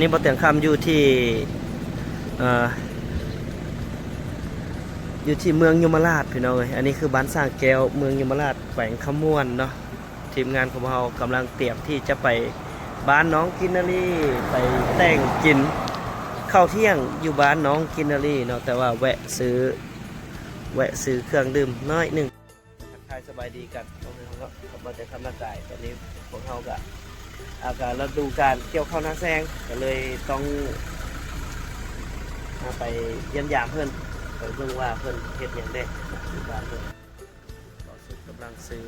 ນີ້ ບໍ່ຕຽງຄຳຢູ່ທີ່ ເອີ ຢູ່ທີ່ເມືອງຍົມມະລາດ ພີ່ນ້ອງເອີຍ. ອັນນີ້ຄືບ້ານຊ້າງແກ້ວ ເມືອງຍົມມະລາດ ແຂວງຄຳມ່ວນເນາະ. ທີມງານຂອງເຮົາກຳລັງຕຽມທີ່ຈະໄປບ້ານນ້ອງກິນນາລີ ໄປແຕ່ງກິນເຂົ້າທ່ຽງຢູ່ບ້ານນ້ອງກິນນາລີເນາະ, ແຕ່ວ່າແວະຊື້ ແວະຊື້ເຄື່ອງດື່ມໜ້ອຍໜຶ່ງ. ທັກທາຍສະບາຍດີກັນ ພໍ່ແມ່ພີ່ນ້ອງເນາະ ກັບບ່າວແຕ່ຄຳ ນາກາຍ. ຕອນນີ້ພວກເຮົາກະ ອາກາດລະດູການກ່ຽວເຂົ້ານາແຊງ ກະເລີຍຕ້ອງ ອາ ໄປຢ້ຽມຢາມເພິ່ນ ໄປເບິ່ງວ່າເພິ່ນເຮັດຫຍັງແດ່ຢູ່ບ້ານເພິ່ນ. ບ່າວສຸກກຳລັງຊື້.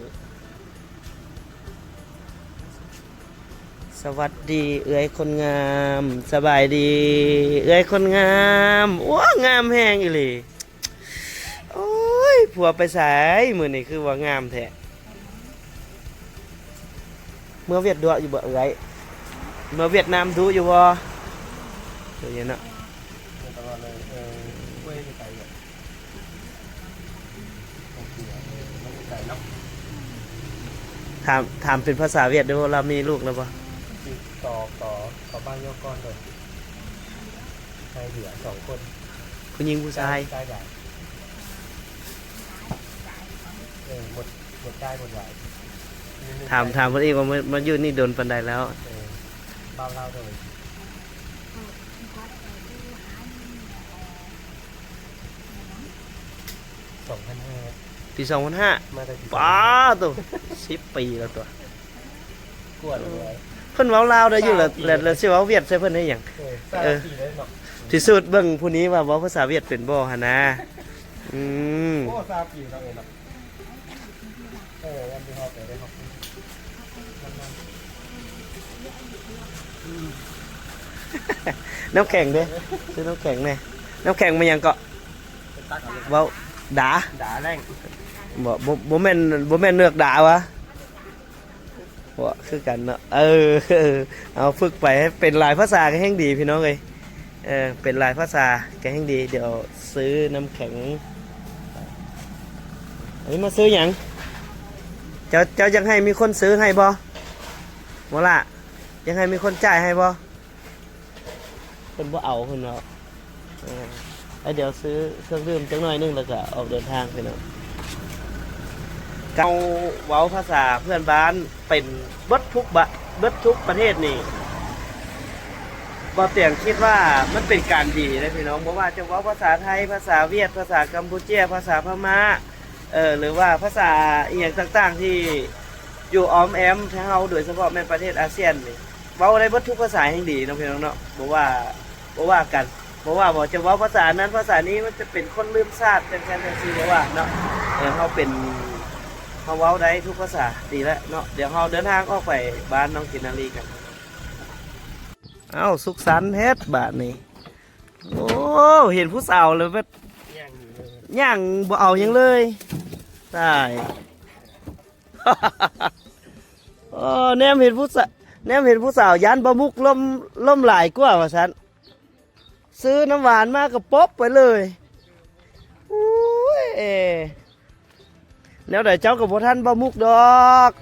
ສະຫວັດດີເອື້ອຍຄົນງາມ. ສະບາຍດີເອື້ອຍຄົນງາມ. ໂອ້ ງາມແຮງອີ່ຫຼີ. ໂອ້ຍ ຜົວໄປໃສມື້ນີ້ ຄືວ່າງາມແທ້? ເມືອຫວຽດດຸຢູ່ບໍ່ເອື້ອຍ? ເມືອຫວຽດນາມດຸຢູ່ບໍ່? ເອີ ເນາະ ຖາມ ຖາມເປັນພາສາຫວຽດດູ ລາວມີລູກແລ້ວບໍ່? ກ ກ ກ ບ້ານໂຍກອນເດີ ໃຫ້ເຫຼືອສອງຄົນ ຜູ້ຍິງຜູ້ຊາຍ? ຊາຍຫຼາຍ. ເອີ ໝົດ ໝົດຊາຍໝົດຫຼາຍ. ຖາມ ຖາມເພິ່ນອີກວ່າມາ ມາຢູ່ນີ້ດົນປານໃດແລ້ວ? ເອີ ເວົ້າລາວໂດຍ ສອງພັນຫ້າ ປີສອງພັນຫ້າ ມາຕັ້ງແຕ່ປີ ປາໂຕ ສິບປີແລ້ວຕົວະ. ກວນເລີຍ ເພິ່ນເວົ້າລາວໄດ້ຢູ່ແລ້ວ ແລ້ວ ແລ້ວຊິເວົ້າຫວຽດໃສ່ເພິ່ນໄດ້ຫຍັງ? ເອີ ເອີ ທີ່ສຸດເບິ່ງຜູ້ນີ້ວ່າເວົ້າພາສາຫວຽດເປັນບໍ່ຫັ້ນນາ. ອືມ ໂອ້ ຊາວປີແລ້ວເອີຍເນາະ. ເອີ ອັນທີ່ເຮົາໄປໄດ້ຮອບ ນ້ຳແຂງເດ້ ຊື້ນ້ຳແຂງແດ່. ນ້ຳແຂງແມ່ນຫຍັງເກາະ? ເວົ້າດາ ດາແລ້ງ ບໍ່ ບໍ່ ບໍ່ແມ່ນ ບໍ່ແມ່ນເໜືອກດາວະ? ເວົ້າຄືກັນເນາະ. ເອີ ເອົາຝຶກໄປ ເປັນຫຼາຍພາສາກະແຮ່ງດີພີ່ນ້ອງເອີຍ. ເອີ ເປັນຫຼາຍພາສາກະແຮ່ງດີ. ດຽວຊື້ນ້ຳແຂງ. ອັນນີ້ມາຊື້ຫຍັງ? ເຈົ້າ ເຈົ້າຢາກໃຫ້ມີຄົນຊື້ໃຫ້ບໍ່? ບໍ່ລະ ຢາກໃຫ້ມີຄົນຈ່າຍໃຫ້ບໍ່? ເພິ່ນບໍ່ເອົາເພິ່ນເນາະ. ເອີ ແລ້ວດຽວຊື້ເຄື່ອງດື່ມຈັກໜ້ອຍໜຶ່ງ ແລ້ວກະອອກເດີນທາງພີ່ນ້ອງ. ເຮົາເວົ້າພາສາເພື່ອນບ້ານເປັນເບິດທຸກບະ ເບິດທຸກປະເທດນີ້ ບ່າວຕຽງຄິດວ່າມັນເປັນການດີເດ້ພີ່ນ້ອງ. ບໍ່ວ່າຈະເວົ້າພາສາໄທ, ພາສາຫວຽດ, ພາສາກຳປູເຈຍ, ພາສາພະມ້າ ເອີ ຫຼືວ່າພາສາອີ່ຫຍັງຕ່າງໆ ທີ່ຢູ່ອ້ອມແອ້ມທາງເຮົາ ໂດຍສະເພາະແມ່ນປະເທດອາຊຽນນີ້ ເວົ້າໄດ້ເບິດທຸກພາສາແຮ່ງດີເນາະພີ່ນ້ອງເນາະ. ບໍ່ວ່າ ບໍ່ວ່າກັນ ບໍ່ວ່າ ບໍ່ຈະເວົ້າພາສານັ້ນພາສານີ້ ມັນຈະເປັນຄົນລືມຊາດ ຈັ່ງຊັ້ນຈັ່ງຊີ້ ບໍ່ວ່າເນາະ. ເອີ ເຮົາເປັນ ເຮົາເວົ້າໄດ້ທຸກພາສາ ດີແລ້ວເນາະ. ດຽວເຮົາເດີນທາງອອກໄປບ້ານນ້ອງກິນນາລີກັນ. ເອົ້າ ສຸກສັນເຮັດບາດນີ້. ໂອ້ ເຫັນຜູ້ສາວແລ້ວແບບ ຍ່າງໜີເລີຍ ຍ່າງບໍ່ເອົາຫຍັງເລີຍ. ຕາຍ ໂອ້ ແນມເຫັນຜູ້ສາ ແນມເຫັນຜູ້ສາວ ຢ້ານບ່າວມຸກລົ້ມ ລົ້ມຫຼາຍກວ່າວ່າຊັ້ນ. ຊື້ນ້ຳຫວານມາກະປົບໄປເລີຍ. ໂອ້ຍ ແນວໃດເຈົ້າກະບໍ່ທັນບ່າວມຸກດອກ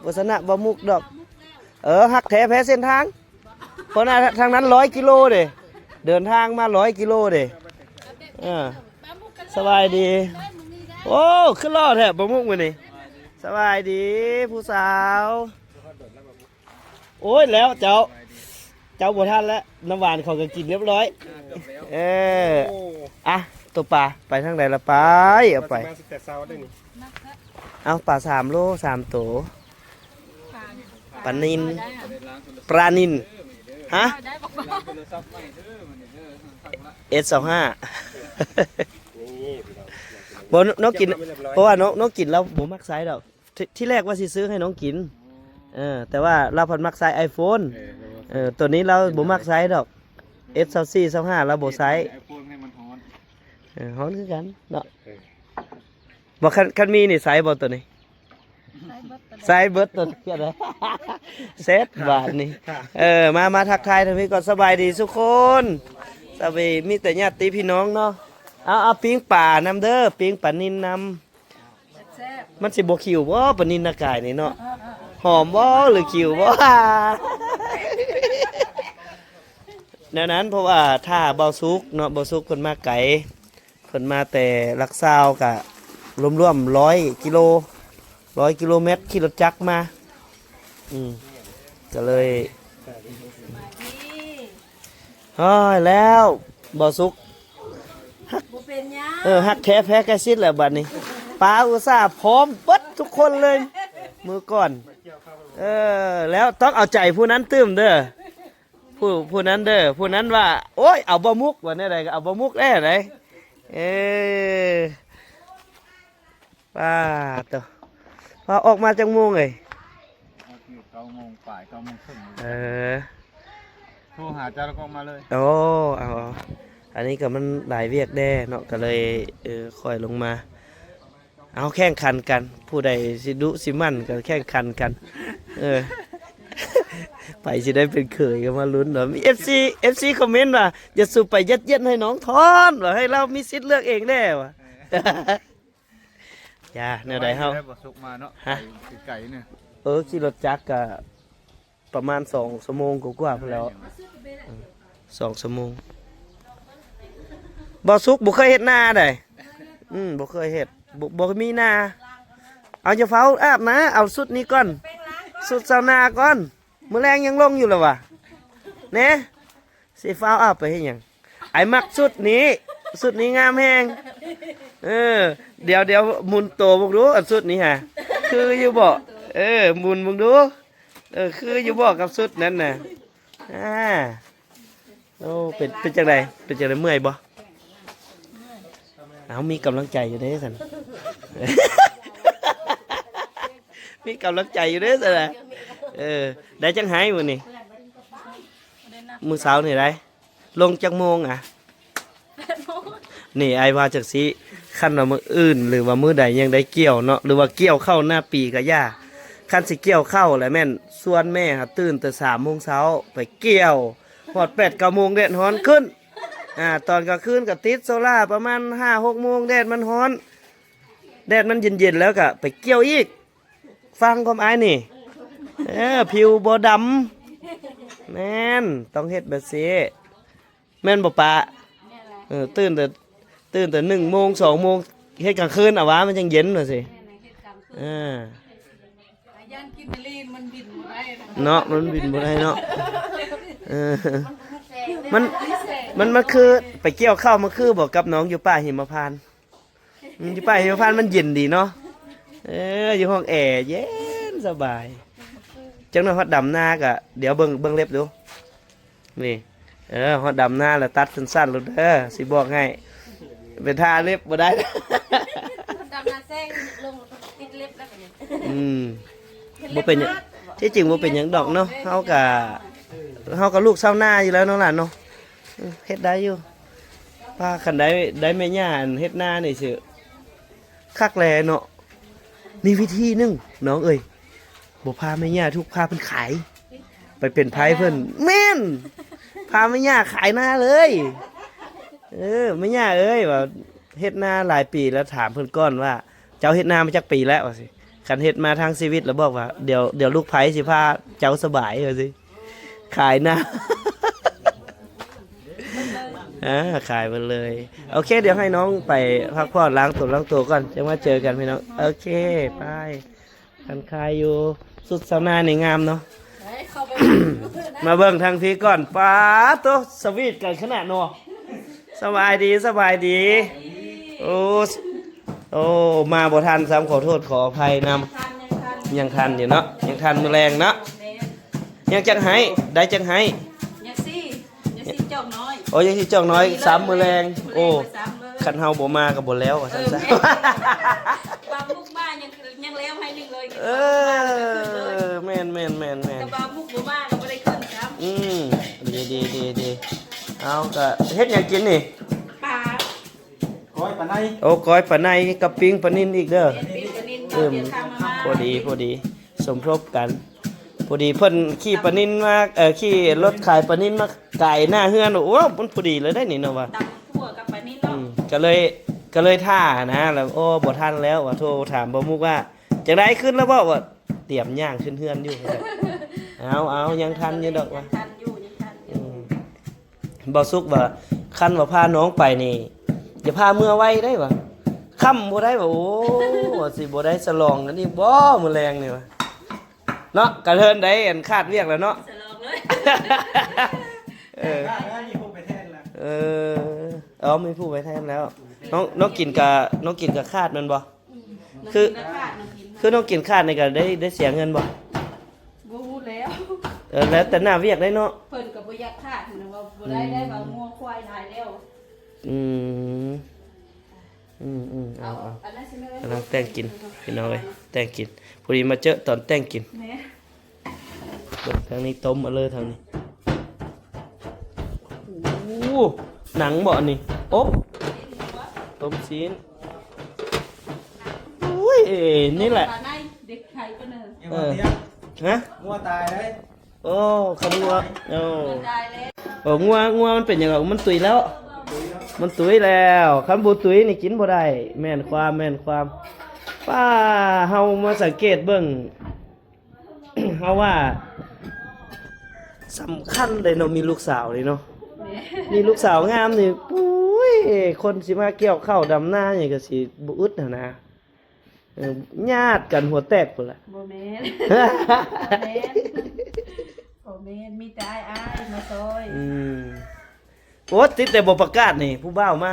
ບໍ່ຊະນະບ່າວມຸກດອກ. ເອີ ຮັກແທ້ແພ້ເສັ້ນທາງ. ເພາະນັ້ນທາງນັ້ນຮ້ອຍກິໂລເດ້ ເດີນທາງມາຮ້ອຍກິໂລເດ້. ເອີ ສະບາຍດີ. ໂອ້ ຄືຫຼໍ່ແທ້ບ່າວມຸກມື້ນີ້. ສະບາຍດີຜູ້ສາວ. ໂອ້ຍ ແລ້ວເຈົ້າ ເຈົ້າບໍ່ທັນແລ້ວ ນ້ຳຫວານເຂົາກະກິນລຽບລ້ອຍ. ເອີ ໂອ້ ອະ ໂຕປາໄປທາງໃດລະ ໄປ ເອົາໄປ ມາແຕ່ເຊົ້າເດ້ນີ້. ເອົາປາສາມໂລ ສາມໂຕ ປານິນ ປານິນ ຮະ ເອັດຊາວຫ້າ. ບໍ່ ນ້ອງກິນ ເພາະວ່ານ້ອງ ນ້ອງກິນລາວບໍ່ມັກໃຊ້ດອກ. ທີ ທີແລກວ່າຊິຊື້ໃຫ້ນ້ອງກິນ ເອີ ແຕ່ວ່າລາວພັດມັກໃຊ້ໄອໂຟນ. ເອີ ໂຕນີ້ລາວບໍ່ມັກໃຊ້ດອກ ເອັດຊາວສີ່ ຊາວຫ້າລາວບໍ່ໃຊ້. ເອີ ຮ້ອນຄືກັນເນາະ. ບໍ່ ຄັນ ຄັນມີນີ້ໃຊ້ບໍ່ໂຕນີ້? ໃຊ້ເບິດໂຕນີ້ ເສັດບາດນີ້. ເອີ ມາ ມາທັກທາຍທາງພີ້ກ່ອນ. ສະບາຍດີທຸກຄົນ ສະບາຍ ມີແຕ່ຍາດຕິພີ່ນ້ອງເນາະ. ເອົາ ເອົາປີ້ງປານຳເດີ ປີ້ງປານິນນຳ. ມັນຊິບໍ່ຂິວບໍ່ ປານິນນາກາຍນີ້ເນາະ? ຫອມບໍ່ ຫຼືຂິວບໍ່? ແນວນັ້ນ ເພາະວ່າຖ້າເບົາສຸກເນາະ ເບົາສຸກເພິ່ນມາໄກ ເພິ່ນມາແຕ່ຫຼັກຊາວ ກະລວມໆ ຮ້ອຍກິໂລ ຮ້ອຍກິໂລແມັດ ຂີ່ລົດຈັກມາ ອືມ ກະເລີຍ ໂອ້ຍ ແລ້ວ ເບົາສຸກ ບໍ່ເປັນຫຍັງ ເອີ ຮັກແທ້ແພ້ໃກ້ຊິດແລ້ວບັດນີ້ ປາອຸດສ່າພ້ອມເບິດທຸກຄົນເລີຍ ມື້ກ່ອນ ເອີ ແລ້ວຕ້ອງເອົາໃຈຜູ້ນັ້ນຕື່ມເດີ ຜູ້ ຜູ້ນັ້ນເດີ ຜູ້ນັ້ນວ່າ ໂອ້ຍ ເອົາບໍ່ມຸກ ວ່າແນວໃດກໍເອົາບໍ່ມຸກແດ່ໃດ ເອີ ປາດໂທ້ ວ່າອອກມາຈັກໂມງເອີຍ? ອອກຢູ່ເກົ້າໂມງປາຍ ເກົ້າໂມງເຄິ່ງ ເອີ ໂທຫາເຈົ້າແລ້ວກໍອອກມາເລີຍ ໂອ້ ເອົາ ເອົາ ອັນນີ້ກໍມັນຫຼາຍວຽກແດ່ເນາະ ກໍເລີຍ ເອີ ຄ່ອຍລົງມາ ເອົາ ແຂ່ງຂັນກັນ ຜູ້ໃດຊິດຸຊິໝັ່ນກໍແຂ່ງຂັນກັນ ເອີ ໃຜຊິໄດ້ເປັນເຂີຍກໍມາລຸ້ນເນາະ ມີເອັຟຊີ ເອັຟຊີຄອມເມັນວ່າ ຢ່າສູ່ໄປຢັດໆໃຫ້ນ້ອງທອນ ວ່າໃຫ້ລາວມີສິດເລືອກເອງແດ່ວ່າ ຢ່າ ແນວໃດເຮົາ ໄດ້ບໍ່ສຸກມາເນາະ ຮະ ໄກໆນີ້ ເອີ ຂີ່ລົດຈັກກະ ປະມານສອງຊົ່ວໂມງກວ່າໆພຸ້ນແຫຼ້ວ ອືມ ສອງຊົ່ວໂມງ ບໍ່ສຸກບໍ່ເຄີຍເຮັດນາໃດ ອືມ ບໍ່ເຄີຍເຮັດ ບໍ່ ບໍ່ມີນາ ເອົາ ຢ່າຟ້າວອາບນາ ເອົາຊຸດນີ້ກ່ອນ ຊຸດຊາວນາກ່ອນ ມື້ແລງຍັງລົງຢູ່ລະຫວາ ແນ່ ຊິຟ້າວອາບໄປເຮັດຫຍັງ? ອ້າຍມັກຊຸດນີ້ ຊຸດນີ້ງາມແຮງ ເອີ ດຽວ ດຽວໝູນໂຕເບິ່ງດູ ອັນຊຸດນີ້ຫາ ຄືຢູ່ບໍ່? ເອີ ໝູນເບິ່ງດູ ເອີ ຄືຢູ່ບໍ່ກັບຊຸດນັ້ນນະ? ອາ ໂອ້ ເປັນ ເປັນຈັ່ງໃດ? ເປັນຈັ່ງໃດ? ເມື່ອຍບໍ່? ເອົາ ມີກຳລັງໃຈຢູ່ເດ້ຊັ້ນ ມີກຳລັງໃຈຢູ່ເດ້ຊັ້ນນະ ເອີ ໄດ້ຈັກໄຮມື້ນີ້? ມື້ເຊົ້ານີ້ໄດ້ ລົງຈັກໂມງອະ? ແປດໂມງ ນີ້ອ້າຍວ່າຈັ່ງຊີ້ ຄັນວ່າມື້ອື່ນ ຫຼືວ່າມື້ໃດຍັງໄດ້ກ່ຽວເນາະ ຫຼືວ່າກ່ຽວເຂົ້າໜ້າປີກະຢ່າ ຄັນຊິກ່ຽວເຂົ້າລະແມ່ນຊວນແມ່ຫາຕື່ນແຕ່ສາມໂມງເຊົ້າໄປກ່ຽວ ຮອດແປດເກົ້າໂມງແດດຮ້ອນຂຶ້ນ ອາ ຕອນກາງຄືນກະຕິດໂຊລາ ປະມານຫ້າຫົກໂມງແດດມັນຮ້ອນ ແດດມັນເຢັນໆ ແລ້ວກະໄປກ່ຽວອີກ. ຟັງຄວາມອ້າຍນີ້ ເອີ ຜິວບໍ່ດຳ ແມ່ນ ຕ້ອງເຮັດແບບຊີ້ ແມ່ນບໍ່ປະ? ແມ່ນແຫຼະ ເອີ ຕື່ນແຕ່ ຕື່ນແຕ່ໜຶ່ງໂມງ ສອງໂມງ ເຮັດກາງຄືນເອົາຫວາ ມັນຈັ່ງເຢັນວ່າຊີ້ ແມ່ນແຫຼະ ເຮັດກາງຄືນ ເອີ ຢ້ານກິນແຕ່ລີນມັນບິນບໍ່ໄດ້ນະ ເນາະ ມັນບິນບໍ່ໄດ້ເນາະ ເອີ ມັນ ມັນ ມັນຄືໄປກ່ຽວເຂົ້າ ມັນຄືບໍ່ກັບໜອງຢູ່ປ່າຫິມມະພານ? ອືມ ຢູ່ປ່າຫິມມະພານມັນເຢັນດີເນາະ ເອີ ຢູ່ຫ້ອງແອເຢັນສະບາຍ ຈັກໜ້ອຍຮອດດຳນາກະ ດຽວເບິ່ງ ເບິ່ງເລັບດູ ນີ້ ເອີ ຮອດດຳນາລະຕັດສັ້ນໆໂລດເດີ ຊິບອກໃຫ້ ໄປທາເລັບບໍ່ໄດ້ ດຳນາແຊງລົງຕິດເລັບແລ້ວບັດນີ້ ອືມ ບໍ່ເປັນຫຍັງ ທີ່ຈິງບໍ່ເປັນຫຍັງດອກເນາະ ເຮົາກະ ເຮົາກະລູກຊາວນາຢູ່ແລ້ວເນາະຫຼານເນາະ ເຮັດໄດ້ຢູ່ ປ້າ ຄັນໄດ້ ໄດ້ແມ່ຍ່າອັນເຮັດນານີ້ຊິຄັກແຫຼະເນາະ ມີວິທີໜຶ່ງນ້ອງເອີຍ ບໍ່ພາແມ່ຍ່າທຸກ ພາເພິ່ນຂາຍ ໄປເປັນໄພເພິ່ນ ແມ່ນ ພາແມ່ຍ່າຂາຍນາເລີຍ ເອີ ແມ່ຍ່າເອີຍ ວ່າເຮັດນາຫຼາຍປີແລ້ວ ຖາມເພິ່ນກ່ອນວ່າ ເຈົ້າເຮັດນາມາຈັກປີແລ້ວ ວ່າຊີ້ ຄັນເຮັດມາທັງຊີວິດແລ້ວບອກວ່າ ດຽວ ດຽວລູກໃພ້ຊິພາເຈົ້າສະບາຍ ວ່າຊີ້ ຂາຍນາ ອາ ຂາຍເບິດເລີຍ ໂອເຄ ດຽວໃຫ້ນ້ອງໄປພັກຜ່ອນ ລ້າງຕົວລ້າງຕົວກ່ອນ ຈັ່ງມາເຈີກັນພີ່ນ້ອງ ໂອເຄ ໄປ ຄັນຄາຍຢູ່ ຊຸດຊາວນານີ້ງາມເນາະ ໄປ ເຂົ້າໄປ ມາເບິ່ງທາງພີ້ກ່ອນ ປາດໂທ້ ສະຫວີດກັນຂະໜາດເນາະ ສະບາຍດີ ສະບາຍດີ ໂອ້ ໂອ້ ມາບໍ່ທັນຊ້ຳ ຂໍໂທດຂໍອະໄພນຳ ຍັງທັນ ຍັງທັນຢູ່ເນາະ ຍັງທັນມື້ແລງເນາະ ຍັງຈັກໄຮ ໄດ້ຈັກໄຮ ຍັງສີ່ ຍັງສີ່ຈອກນ້ອຍ ໂອ້ ຍັງສີ່ຈອກນ້ອຍ ຊ້ຳມື້ແລງ ໂອ້ ຄັນເຮົາບໍ່ມາກໍບໍ່ແລ້ວວ່າຊັ້ນຊະ ເອີ ແມ່ນ ບໍ່າມຸກມາຍັງ ຍັງແລ້ວໃຫ້ໜຶ່ງເລີຍ ເອີ ແມ່ນໆໆໆ ແຕ່ບ່າວມຸກບໍ່ມາກໍບໍ່ໄດ້ຂຶ້ນຊ້ຳ ອືມ ດີໆໆ ເອົາ ກະເຮັດຫຍັງກິນນີ້? ປາ ກ້ອຍປາໄນ ໂອ້ ກ້ອຍປາໄນກັບປີ້ງປານິນອີກເດີ ແມ່ນ ປີ້ງປານິນ ເອີ ພໍດີ ພໍດີ ສົມທົບກັນ ພໍດີເພິ່ນຂີ່ປານິນມາ ເອີ ຂີ່ລົດຂາຍປານິນມາກາຍໜ້າເຮືອນ ໂອ້ ມັນພໍດີເລີຍໄດ໋ນີ້ເນາະວ່າ ຕຳຂົ້ວກັບປານິນເນາະ ອືມ ກະເລີຍ ກະເລີຍຖ້ານະ ແລ້ວ ໂອ້ ບໍ່ທັນແລ້ວວ່າ ໂທຖາມບ່າວມຸກວ່າ ຈັ່ງໃດ ຂຶ້ນແລ້ວບໍ່ ວ່າ ຕຽມຍ່າງຂຶ້ນເຮືອນຢູ່ ເອົາ ເອົາ ຍັງທັນຢູ່ດອກວ່າ ຍັງທັນຢູ່ ຍັງທັນຢູ່ ອືມ ບ່າວສຸກວ່າ ຄັນວ່າພານ້ອງໄປນີ້ ຢ່າພາເມືອໄວໄດ້ວ່າ ຄ່ຳບໍ່ໄດ້ວ່າ. ໂອ້ ວ່າຊິບໍ່ໄດ້ສະຫຼອງກັນອີກບໍ່ມື້ແລງນີ້ວ່າ ເນາະ ກະເທີນໄດ້ອັນຂາດວຽກແລ້ວເນາະ ສະຫຼອງເລີຍ. ເອີ ມີຜູ້ໄປແທນແລ້ວ ເອີ ເອົາ ມີຜູ້ໄປແທນແລ້ວ. ນ້ອງ ນ້ອງກິນກະ ນ້ອງກິນກະຂາດແມ່ນບໍ່? ອືມ ຄື ນ້ອງກິນກະຂາດ ນ້ອງກິນ ຄືນ້ອງກິນຂາດນີ້ກະໄດ້ ໄດ້ເສຍເງິນບໍ່? ບໍ່ຮູ້ແລ້ວ ເອີ ແລ້ວແຕ່ໜ້າວຽກໄດ້ເນາະ. ເພິ່ນກະບໍ່ຢາກຂາດ ເພິ່ນວ່າບໍ່ໄດ້ ອືມ ໄດ້ວ່າງົວຄວາຍຫຼາຍແລ້ວ. ອືມ ອືມໆ ເອົາ ເອົາ ເອົາ ກຳລັງແຕ່ງກິນພີ່ນ້ອງເອີຍ ແຕ່ງກິນ ພໍດີມາເຈີຕອນແຕ່ງກິນ. ເບິ່ງທາງນີ້ຕົ້ມເອົາເລີຍ ທາງນີ້. ໂອ້ ໜັງບໍ່ອັນນີ້? ໂອ້ ຕົ້ມຊີ້ນ. ໂອ້ຍ ນີ້ແຫຼະ ເອີ ຮະ? ງົວຕາຍເດ້. ໂອ້ ຄັນງົວ ໂອ້ ງົວ ງົວມັນເປັນຫຍັງ? ມັນຕຸຍແລ້ວ ມັນຕຸຍແລ້ວ ຄັນບໍ່ຕຸຍນີ້ກິນບໍ່ໄດ້. ແມ່ນຄວາມ ແມ່ນຄວາມ. ປ້າ ເຮົາມາສັງເກດເບິ່ງ ເຮົາວ່າສຳຄັນເດ້ເນາະ ມີລູກສາວນີ້ເນາະ. ແມ່ນ ມີລູກສາວງາມນີ້ ໂອ້ຍ ຄົນຊິມາກ່ຽວເຂົ້າດຳນາຫຍັງກະຊິບໍ່ອຶດຫັ້ນນະ. ເອີ ຍາດກັນຫົວແຕກພຸ້ນລະ. ບໍ່ແມ່ນ ບໍ່ແມ່ນ ບໍ່ແມ່ນ ມີແຕ່ອ້າຍໆມາຊ່ອຍ. ອືມ ໂອ້ ຕິດແຕ່ບໍ່ປະກາດນີ້ ຜູ້ບ່າວມາ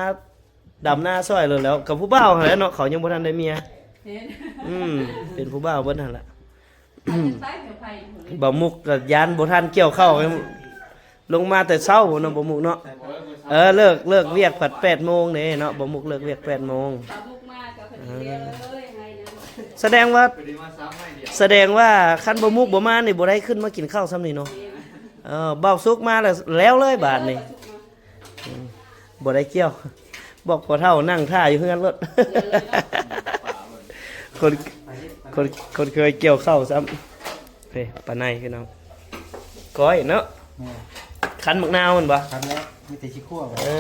ດຳນາຊ່ອຍໂລດແລ້ວ. ກະຜູ້ບ່າວຫັ້ນແຫຼະເນາະ ເຂົາຍັງບໍ່ທັນໄດ້ເມຍ. ແມ່ນ ອືມ ເປັນຜູ້ບ່າວເບິດຫັ້ນລະ. ບ່າວມຸກກະຢ້ານບໍ່ທັນກ່ຽວເຂົ້າ ລົງມາແຕ່ເຊົ້າພຸ້ນເນາະ ບ່າວມຸກເນາະ. ເອີ ເລີກ ເລີກວຽກພັດແປດໂມງເດ້ເນາະ ບ່າວມຸກເລີກວຽກແປດໂມງ. ສະແດງວ່າ ສະແດງວ່າຄັນບ່າວມຸກບໍ່ມານີ້ ບໍ່ໄດ້ຂຶ້ນມາກິນເຂົ້າຊ້ຳນີ້ເນາະ. ເອີ ບ່າວສຸກມາແລ້ວ ແລ້ວເລີຍບາດນີ້. ອືມ ບໍ່ໄດ້ກ່ຽວ ບອກພໍ່ເຖົ້ານັ່ງຖ້າຢູ່ເຮືອນໂລດ. ຄົນ ຄົນ ຄົນເຄີຍກ່ຽວເຂົ້າຊ້ຳ. ເອີ ປາໄນພີ່ນ້ອງ ກ້ອຍເນາະ. ແມ່ນ ຄັ້ນໝາກນາວແມ່ນບໍ່? ຄັ້ນແລ້ວ ມີແຕ່ຊິຂົ້ວ. ເອີ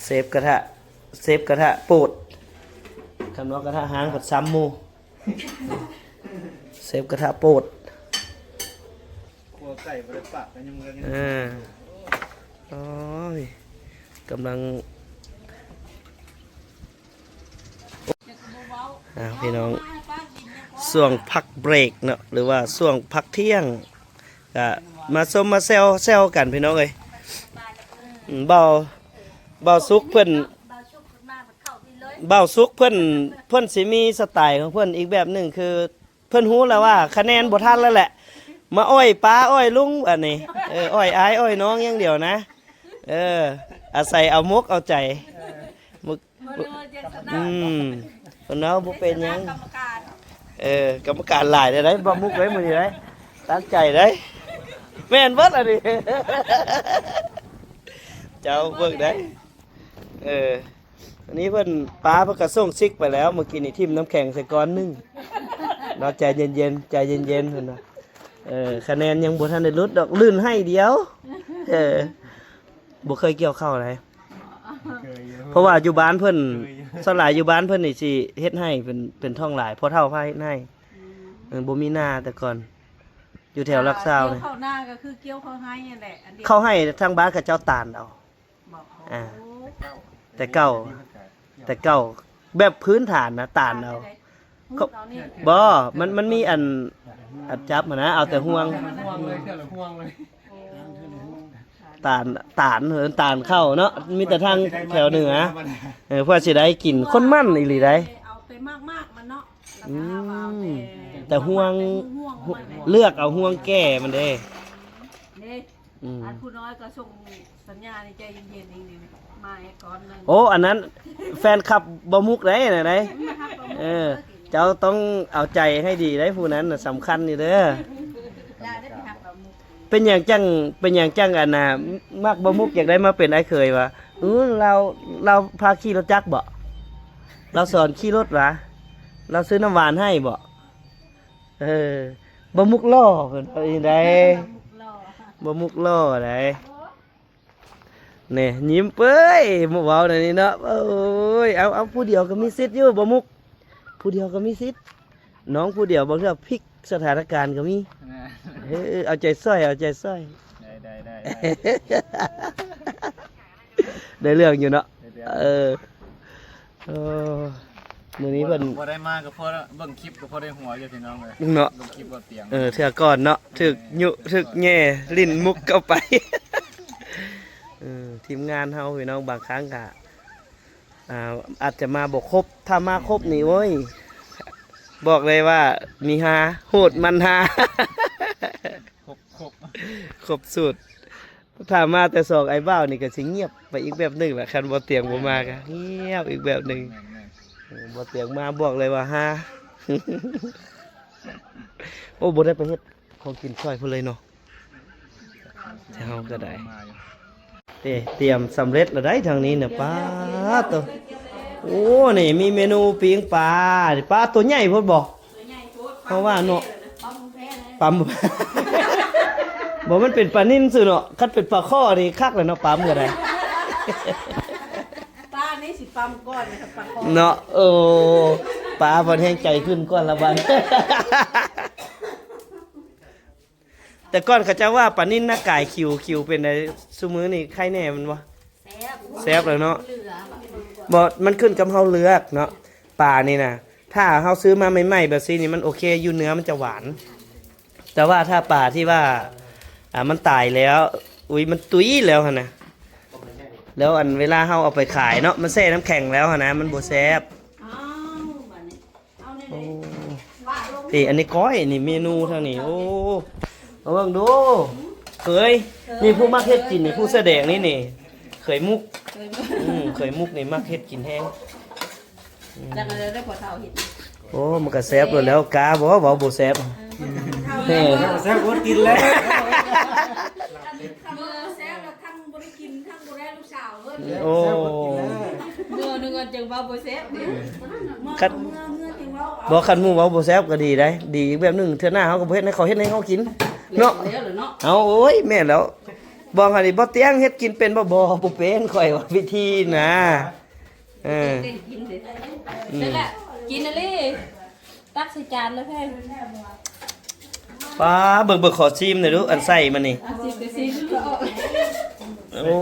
ເຊຟກະທະ ເຊຟກະທະໂປດ ຄັນວ່າກະທະຮ້າງພັດຊ້ຳໝູ່. ເຊຟກະທະໂປດ ຄົວໄກ່ບໍ່ໄດ້ປາກກະຍັງເມືອ. ເອີ ໂອ້ຍ ກຳລັງ ອ່າ ພີ່ນ້ອງ ຊ່ວງພັກເບຣກເນາະ ຫຼືວ່າຊ່ວງພັກທ່ຽງ ກະມາຊົມມາແຊວ ແຊວກັນພີ່ນ້ອງເອີຍ. ອືມ ບ່າວ ບ່າວສຸກເພິ່ນ ບ່າວສຸກເພິ່ນ ເພິ່ນຊິມີສະໄຕຂອງເພິ່ນອີກແບບໜຶ່ງ ຄືເພິ່ນຮູ້ແລ້ວວ່າຄະແນນບໍ່ທັນແລ້ວແຫຼະ ມາອ້ອຍປ້າອ້ອຍລຸງອັນນີ້. ເອີ ອ້ອຍອ້າຍອ້ອຍນ້ອງຢ່າງດຽວນະ. ເອີ ອາໄສເອົາມົກເອົາໃຈ ເອີ ບໍ່ຮູ້ວ່າຈະຊະນະ ອືມ ເພິ່ນເວົ້າບໍ່ເປັນຫຍັງ ກຳມະການ. ເອີ ກຳມະການຫຼາຍເດ້ ບ່າວມຸກເອີຍ ມື້ນີ້ເດ້ ຕັ້ງໃຈເດ້ ແມ່ນເບິດອັນນີ້ ເຈົ້າເບິ່ງເດ້. ເອີ ອັນນີ້ເພິ່ນ ປ້າເພິ່ນກະສົ່ງຊິກໄປແລ້ວ ມື້ກີ້ນີ້ຖິ້ມນ້ຳແຂງໃສ່ກ້ອນໜຶ່ງເນາະ. ໃຈເຢັນໆ ໃຈເຢັນໆ ເພິ່ນວ່າ ເອີ ຄະແນນຍັງບໍ່ທັນໄດ້ຫຼຸດດອກ ລື່ນໄຮ່ດຽວ. ເອີ ບໍ່ເຄີຍກ່ຽວເຂົ້າໃດ ເຄີຍຢູ່ ເພາະວ່າຢູ່ບ້ານເພິ່ນ ເຄີຍຢູ່ ສ່ວນຫຼາຍຢູ່ບ້ານເພິ່ນນີ້ຊິເຮັດໄຮ່ເປັນ ເປັນທ້ອງຫຼາຍ ພໍ່ເຖົ້າພາເຮັດໄຮ່. ອືມ ເອີ ບໍ່ມີນາແຕ່ກ່ອນ ຢູ່ແຖວຫຼັກຊາວນີ້ ກ່ຽວເຂົ້ານາກະຄືກ່ຽວເຂົ້າໄຮ່ຫັ້ນແຫຼະ. ອັນດຽວ ເຂົ້າໄຮ່ທາງບ້ານເຂົາເຈົ້າຕານເອົາ ບອກ ອ່າ ແຕ່ເກົ່າ ແຕ່ເກົ່າ ແບບພື້ນຖານນະ ຕານເອົາ ຕານແນວໃດ? ກໍ ຫຸດເອົານີ້ ບໍ່ ມັນ ມັນມີອັນ ອັນຈັບຫັ້ນນະ ເອົາແຕ່ຫ່ວງ ຫ່ວງເລີຍ ເທື່ອລະຫ່ວງເລີຍ. ໂອ້ ຕານ ຕານ ເອີ້ນຕານເຂົ້າເນາະ ມີແຕ່ທາງແຖວເໜືອ ເອີ ເພື່ອຊິໄດ້ກິນ ຄົນໝັ້ນອີ່ຫຼີໃດ. ເອົາແຕ່ໝາກໆມັນເນາະ ອືມ ແລ້ວກະເອົາແຕ່ ແຕ່ຫ່ວງ ແຕ່ຫົວມັນ ແຕ່ຫົວມັນ ເລືອກເອົາຫ່ວງແກ່ມັນເດ້ ເດ້. ອືມ ອັນຜູ້ນ້ອຍກໍສົ່ງສັນຍາໃນໃຈເຢັນໆ ເອງນີ້ ມາໃຫ້ກ້ອນໜຶ່ງ. ໂອ້ ອັນນັ້ນແຟນຄລັບບ່າວມຸກໃດ໋ ນັ້ນໃດ໋. ເອີ ເຈົ້າຕ້ອງເອົາໃຈໃຫ້ດີໃດ໋ ຜູ້ນັ້ນນະສຳຄັນຢູ່ເດີ. ຢ່າໄດ້ໄປຮັກບ່າວມຸກ. ເປັນຫຍັງຈັ່ງ ເປັນຫຍັງຈັ່ງ ອັນນ່າ ມັກບ່າວມຸກ ຢາກໄດ້ມາເປັນອ້າຍເຂີຍຫວາ? ອື ລາວ ລາວພາຂີ່ລົດຈັກບໍ? ລາວສອນຂີ່ລົດຫວາ? ລາວຊື້ນ້ຳຫວານໃຫ້ບໍ? ເອີ ບ່າວມຸກຫຼໍ່ ເພິ່ນວ່າຈັ່ງໃດ? ບ່າວມຸກຫຼໍ່ ບ່າວມຸກຫຼໍ່ໃດ໋. ແນ່ ຍິ້ມເປີຍ ມາເວົ້າແນວນີ້ເນາະ. ໂອ້ຍ ເອົາ ເອົາ ຜູ້ດຽວກໍມີສິດຢູ່ ບ່າວມຸກ ຜູ້ດຽວກໍມີສິດ ນ້ອງຜູ້ດຽວບາງເທື່ອພິກສະຖານະການກໍມີ. ເອີ ເອົາໃຈຊ່ອຍ ເອົາໃຈຊ່ອຍ. ໄດ້ ໄດ້ ໄດ້ ໄດ້ເລື່ອງຢູ່ເນາະ ໄດ້ເລື່ອງ ເອີ ເອີ ມື້ນີ້ເພິ່ນ ບໍ່ ບໍ່ໄດ້ມາກໍພໍເບິ່ງຄລິບກໍພໍໄດ້ຫົວຢູ່ພີ່ນ້ອງເອີຍ ເນາະ ເບິ່ງຄລິບບໍ່ຕຽງ ເອີ ເທື່ອກ່ອນເນາະ ຖືກຍຸ ຖືກແຍ່ຫຼິ້ນມຸກເຂົ້າໄປ ເອີ ທີມງານເຮົາພີ່ນ້ອງ ບາງຄັ້ງກະ ອ່າ ອາດຈະມາບໍ່ຄົບ ຖ້າມາຄົບນີ້ ໂອ້ຍ ບອກເລີຍວ່າມີຮາ ໂຫດມັນຮາ ຄົບ ຄົບ ຄົບສູດ ຖ້າມາແຕ່ສອງອ້າຍບ່າວນີ້ກໍຊິງຽບໄປອີກແບບໜຶ່ງລະ ຄັນບໍ່ຕຽງບໍ່ມາກໍງຽບອີກແບບໜຶ່ງ ແມ່ນໆ ເອີ ບໍ່ຕຽງມາບອກເລີຍວ່າຮາ ໂອ້ ບໍ່ໄດ້ໄປເຮັດຂອງກິນຊ່ອຍເພິ່ນເລີຍເນາະ ແຕ່ເຮົາກໍໄດ້ ເດ້ ຕຽມສຳເລັດແລ້ວໄດ໋ທາງນີ້ນະ ປາໂຕ ໂອ້ ນີ້ມີເມນູປີ້ງປາ ປາໂຕໃຫຍ່ໂພດບໍ່? ເຮົາວ່າເນາະ ປາບໍ່ແພ້ ບໍ່ ມັນເປັນປານິນຊື່ເນາະ ຄັນເປັນປາຄໍ່ນີ້ຄັກແລ້ວເນາະ ປາເມື່ອໃດ ປານີ້ຊິປາກ່ອນນະ ປາຄໍ່ເນາະ ໂອ້ ປາເພິ່ນແຮງໃຈຂຶ້ນກ່ອນລະບັດ ແຕ່ກ່ອນເຂົາເຈົ້າວ່າປານິນນະກາຍຂິວ ຂິວເປັນໃດ ຊຸມື້ນີ້ໄຄແດ່ແມ່ນບໍ່? ແຊບ ແຊບແລ້ວເນາະ ເຫຼືອ ບໍ່ ມັນຂຶ້ນກັບເຮົາເລືອກເນາະ ປານີ້ນະ ຖ້າເຮົາຊື້ມາໃໝ່ໆແບບຊີ້ນີ້ມັນໂອເຄຢູ່ ເນື້ອມັນຈະຫວານ ແຕ່ວ່າຖ້າປາທີ່ວ່າ ອ່າ ມັນຕາຍແລ້ວ ອຸຍ ມັນຕຸຍແລ້ວຫັ້ນນະ ແລ້ວອັນເວລາເຮົາເອົາໄປຂາຍເນາະ ມັນແຊ່ນ້ຳແຂງແລ້ວຫັ້ນນະ ມັນບໍ່ແຊບ ອ້າວ ບາດນີ້ ໂອ້ ນີ້ ອັນນີ້ກ້ອຍ ນີ້ເມນູທາງນີ້ ໂອ້ ມາເບິ່ງດູ ເຂີຍ ນີ້ຜູ້ມັກເຮັດກິນນີ້ ຜູ້ເສື້ອແດງນີ້ນີ້ ເຂີຍມຸກ ເຂີຍມຸກ ອືມ ເຂີຍມຸກນີ້ມັກເຮັດກິນແຮງ ອືມ ຈັກແລ້ວ ໄດ້ພໍ່ເຖົ້າເຮັດ ໂອ້ ມັນກໍແຊບໂລດແລ້ວ ກ້າບໍ່ ເວົ້າບໍ່ແຊບ ເອີ ເອີ ແຊບ ອົດກິນແລ້ວ ຄັນບໍ່ແຊບແລ້ວ ທັງບໍ່ໄດ້ກິນ ທັງບໍ່ໄດ້ລູກສາວເພິ່ນ ໂອ້ ເມື່ອໜຶ່ງອັນຈັ່ງເວົ້າບໍ່ແຊບເດ້ ຄັນ ບໍ່ ຄັນໝູ່ເວົ້າບໍ່ແຊບກໍດີໄດ໋ ດີອີກແບບໜຶ່ງ ເທື່ອໜ້າເຮົາກໍບໍ່ເຮັດໃຫ້ເຂົາ ເຮັດໃຫ້ເຮົາກິນເນາະ ເອົາ ໂອ້ຍ ແມ່ນແລ້ວ ບອກຫັ້ນນີ້ ບໍ່ຕຽງເຮັດກິນເປັນບໍ່? ບໍ່ ບໍ່ເປັນ ຂ້ອຍວ່າວິທີນະ ເອີ ກິນເດ້ ອືມ ແລ້ວກໍກິນອີ່ຫຼີ ຕັກໃສ່ຈານແລ້ວແພງ ປ້າ ເບິ່ງ ເບິ່ງ ຂໍຊີມໜ່ອຍດູ ອັນໃສ່ມານີ້ ເອົາຊີມ ຊີມ ໂອ້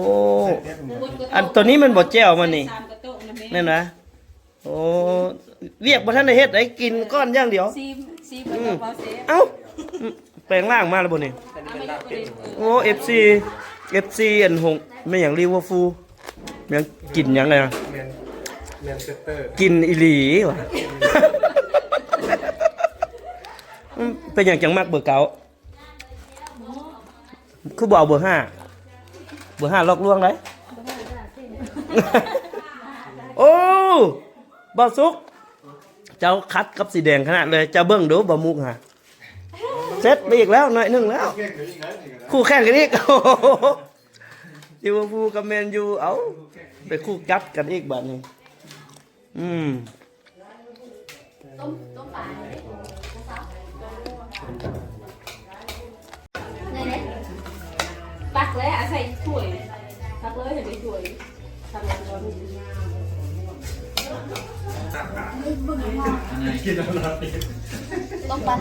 ອັນໂຕນີ້ມັນບໍ່ແຈ່ວມັນນີ້ ແມ່ນຫວາ? ໂອ້ ວຽກບໍ່ທັນໄດ້ເຮັດໃດ໋ ກິນກ່ອນຢ່າງດຽວ ຊີມ ຊີມ ອືມ ເອົາ ແປງລ້າງມາແລ້ວບໍ່ນີ້? ໂອ້ ເອັຟຊີ ເອັຟຊີ ອັນ ແມ່ນຫຍັງ ລິເວີພູ ແມ່ນກິນຫຍັງນະ ແມນ ແມນເຊັສເຕີ ກິນອີ່ຫຼີຫວາ ອືມ ເປັນຫຍັງຈັ່ງມັກເບີເກົ້າ? ຄືບໍ່ເອົາເບີຫ້າ ເບີຫ້າຫຼອກລວງໄດ໋ ໂອ້ ບ່າວສຸກ ເຈົ້າຄັດກັບສີແດງຂະໜາດເລີຍ ເຈົ້າເບິ່ງດູ ບ່າວມຸກຫາ ເຊັດໄປອີກແລ້ວ ໜ້ອຍໜຶ່ງແລ້ວ ຄູ່ແຂ່ງກັນອີກ ລິເວີພູກັບແມນຢູ ເອົ້າ ໄປຄູ່ກັດກັນອີກບາດນີ້ ອືມ ຕົ້ມ ຕົ້ມປາເດ້ ນີ້ເດ້ ຕັກເລີຍ ເອົາໃສ່ຖ້ວຍ ຕັກເລີຍ ໃສ່ຖ້ວຍ ຕັກເລີຍ ຕົ້ມປາ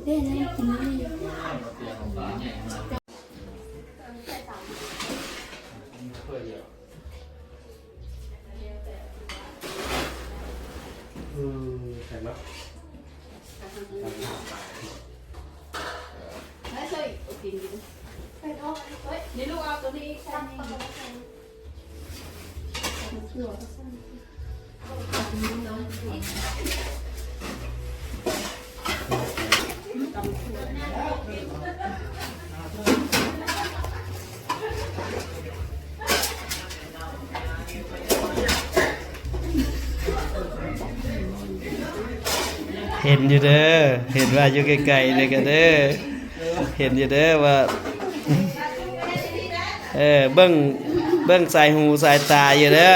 ເດ້ ນີ້ ກິນນີ້ ເອີ ແຂງເນາະ ນີ້ລູກເອົາຕົວນີ້ອີກໃສ່ນີ້ ເຫັນຢູ່ເດີ ເຫັນວ່າຢູ່ໄກໆນີ້ກໍເດີ ເຫັນຢູ່ເດີວ່າ ເອີ ເບິ່ງ ເບິ່ງສາຍຫູສາຍຕາຢູ່ເດີ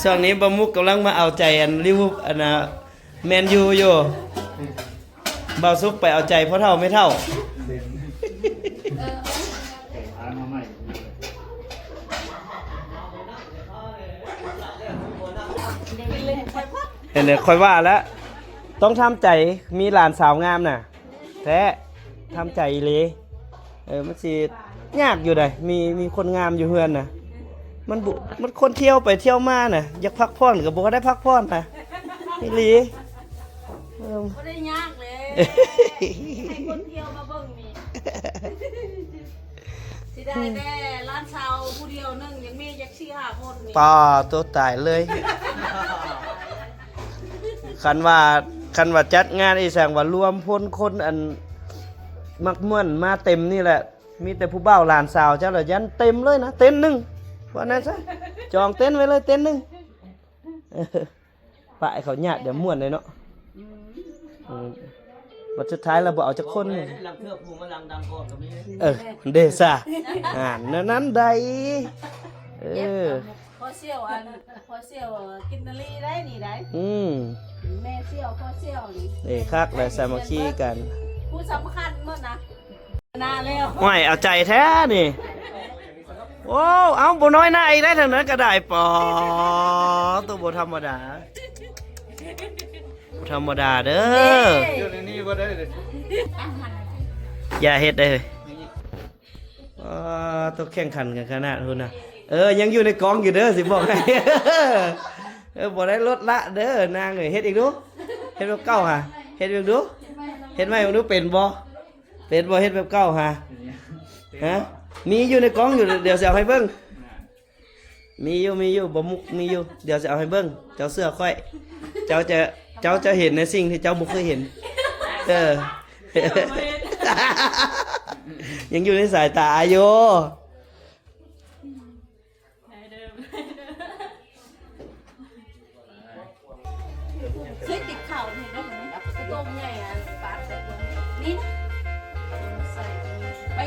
ຊ່ວງນີ້ບ່າວມຸກກຳລັງມາເອົາໃຈອັນລິວ ອັນນ່າ ແມນຢູຢູ່ ບ່າວສຸກໄປເອົາໃຈພໍ່ເຖົ້າແມ່ເຖົ້າ ເຫັນແລ້ວ ຂ້ອຍວ່າແລ້ວ ຕ້ອງທຳໃຈ ມີຫຼານສາວງາມນະ ແທ້ ທຳໃຈອີ່ຫຼີ ເອີ ມັນຊິ ຍາກຢູ່ໃດ໋ ມີ ມີຄົນງາມຢູ່ເຮືອນນະ ມັນບໍ່ ມັນຄົນທ່ຽວໄປທ່ຽວມານະ ຢາກພັກຜ່ອນກໍບໍ່ໄດ້ພັກຜ່ອນນະ ອີ່ຫຼີ ເອີ ບໍ່ໄດ້ຍາກເລີຍ ໃຫ້ຄົນທ່ຽວມາເບິ່ງນີ້ ຊິໄດ້ແຕ່ຫຼານສາວຜູ້ດຽວໜຶ່ງ ຍັງມີຈັກສີ່ຫ້າຄົນນີ້ ປາໂຕ ຕາຍເລີຍ ຄັນວ່າ ຄັນວ່າຈັດງານອີ່ຫຍັງວ່າລວມພົນຄົນອັນມັກມ່ວນມາເຕັມນີ້ແຫຼະ ມີແຕ່ຜູ້ບ່າວຫຼານສາວເຈົ້າລະ ຢັນເຕັມເລີຍນະ ເຕັນໜຶ່ງ ວ່ານັ້ນຊະ ຈອງເຕັນໄວ້ເລີຍເຕັນໜຶ່ງ ປະໃຫ້ເຂົາຍາດ ດຽວມ່ວນເລີຍເນາະ ອືມ ອືມ ບັດສຸດທ້າຍລະບໍ່ເອົາຈັກຄົນ ເອີ ເດຊະ ອ່ານ ແນວນັ້ນໃດ ເອີ ພໍ່ສ່ຽວ ອັນ ພໍ່ສ່ຽວກິນນາລີໄດ໋ນີ້ໄດ໋ ອືມ ແມ່ສ່ຽວ ພໍ່ສ່ຽວນີ້ ເອີ ຄັກແຫຼະ ສາມັກຄີກັນ ຜູ້ສຳຄັນໝົດນະ ຊະນະແລ້ວ ຫ້ວຍ ເອົາໃຈແທ້ນີ້ ໂອ້ ເອົ້າ ບໍ່ນ້ອຍໜ້າອີກໄດ໋ ທາງນັ້ນກໍໄດ້ ປາໂຕ ບໍ່ທຳມະດາ ບໍ່ທຳມະດາເດີ ຢູ່ໃນນີ້ບໍ່ໄດ້ເດ້ ຢ່າເຮັດເດີ ອ່າ ໂຕ ແຂ່ງຂັນກັນຂະໜາດພຸ້ນນະ ເອີ ຍັງຢູ່ໃນກອງຢູ່ເດີ ຊິບອກໃຫ້ ເອີ ບໍ່ໄດ້ລົດລະເດີນາງເອີຍ ເຮັດອີກດູ ເຮັດແບບເກົ່າຫາ ເຮັດອີກດູ ເຮັດໃໝ່ເບິ່ງດູ ເປັນບໍ່ ເປັນບໍ່ ເຮັດແບບເກົ່າຫາ ຮະ ມີຢູ່ໃນກອງຢູ່ ດຽວຊິເອົາໃຫ້ເບິ່ງ ມີຢູ່ ມີຢູ່ ບໍ່ມຸກມີຢູ່ ດຽວຊິເອົາໃຫ້ເບິ່ງ ເຈົ້າເຊື່ອຂ້ອຍ ເຈົ້າຈະ ເຈົ້າຈະເຫັນໃນສິ່ງທີ່ເຈົ້າບໍ່ເຄີຍເຫັນ ເອີ ຍັງຢູ່ໃນສາຍຕາຢູ່ ເຄີຍຕິດເຂົ້າເຫັນບໍ່ ຕົ້ມໃຫຍ່ອັນປາດໃສ່ຕົວນີ້ ນີ້ນະ ໃສ່ໄປ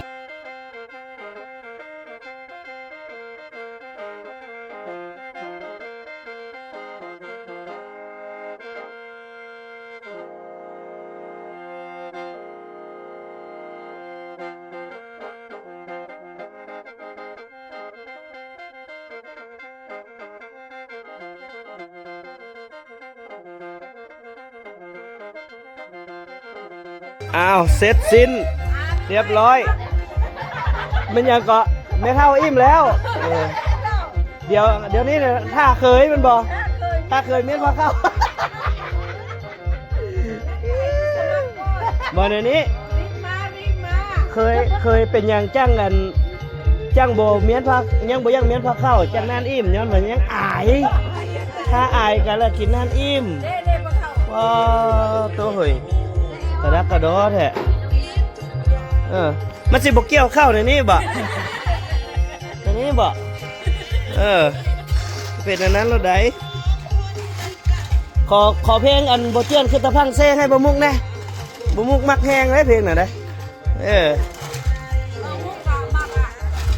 ອ້າວ ເສັດສິ້ນ ລຽບຮ້ອຍ ແມ່ນຫຍັງເກາະ ແມ່ເຖົ້າອີ່ມແລ້ວ ເອີ ດຽວ ດຽວນີ້ນະ ຖ້າເຄີຍແມ່ນບໍ່ ຖ້າເຄີຍມ້ຽນພາເຂົ້າ ບໍ່ແນວນີ້ ເຄີຍ ເຄີຍເປັນຫຍັງຈັ່ງອັນ ຈັ່ງບໍ່ມ້ຽນພາ ຍັງບໍ່ຢາກມ້ຽນພາເຂົ້າ ຈັ່ງນັ້ນອີ່ມ ຍ້ອນວ່າຍັງອາຍ ຖ້າອາຍກໍລະກິນນັ້ນອີ່ມ ວ້າໂຕເຮີຍ ກະດັກກະດໍແທ້ ເອີ ມັນຊິບໍ່ກ່ຽວເຂົ້າໃນນີ້ບໍ? ໃນນີ້ບໍ? ເອີ ເປັນອັນນັ້ນໂລດໃດ໋. ຂໍ ຂໍເພງອັນບໍ່ເຈື່ອນຄືຕະພັງເຊໃຫ້ບໍ່ມຸກແດ່. ບໍ່ມຸກມັກແຮງເດ້ເພງນັ້ນເດ້. ເອີ